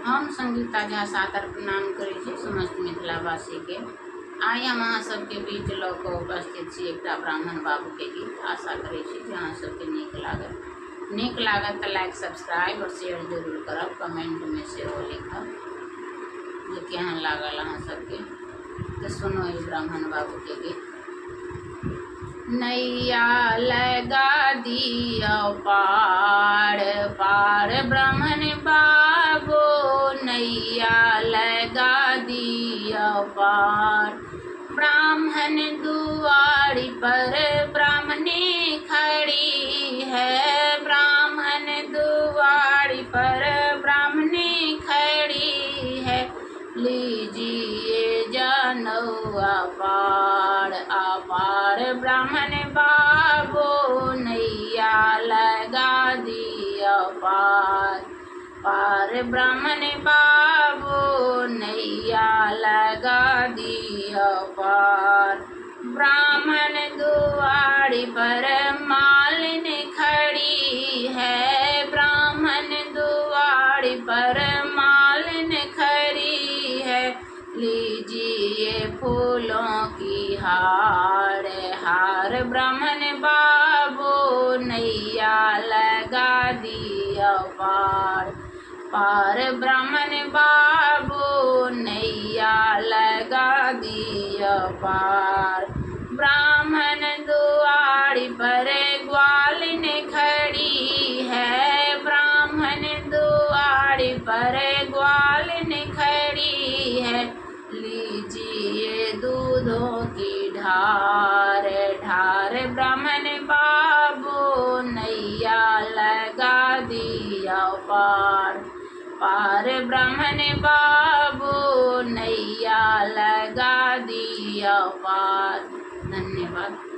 हम संगीता झा सादर प्रणाम करै छी समस्त मिथिलावासीके। आइ हम अहाँ सबके बीच लऽ कऽ उपस्थित छी एकटा ब्राह्मण बाबूके गीत। आशा करै छी जे अहाँ सबके नीक लागत। नीक लागत तऽ लाइक, सब्सक्राइब आओर शेयर जरूर करब। कमेंटमे सेहो लिखब जे केहन लागल अहाँ सबके। तऽ सुनू ई ब्राह्मण बाबूके गीत। नैया लगा दियो पार, पार ब्राह्मण बाबू, नैया लगा दियो पार। ब्राह्मण दुआरी पर ब्राह्मणी खड़ी है, ब्राह्मण दुआरी पर ब्राह्मणी खड़ी है। लीजिए जनौआ पार, अपार ब्राह्मण बाबू, नैया लगा दिया पार। पार ब्राह्मण बाबू, नैया लगा दिया पार। ब्राह्मण दुआरी पर मालिन खड़ी है, ब्राह्मण दुआरी पर मालिन खड़ी है। लीजिए फूलों की हार, हार ब्राह्मण बाबू, नैया लगा दिया पार। पार ब्राह्मण बाबू, नैया लगा दिया पार। ब्राह्मण दुआरी पर ग्वालिन खड़ी है, ब्राह्मण दुआरी पर ग्वालिन खड़ी है। लीजिए दूधों की ढार, ढार ब्राह्मण बाबू, नैया लगा दिया पार। पार ब्राह्मण बाबू, नैया लगा दिया पार। धन्यवाद।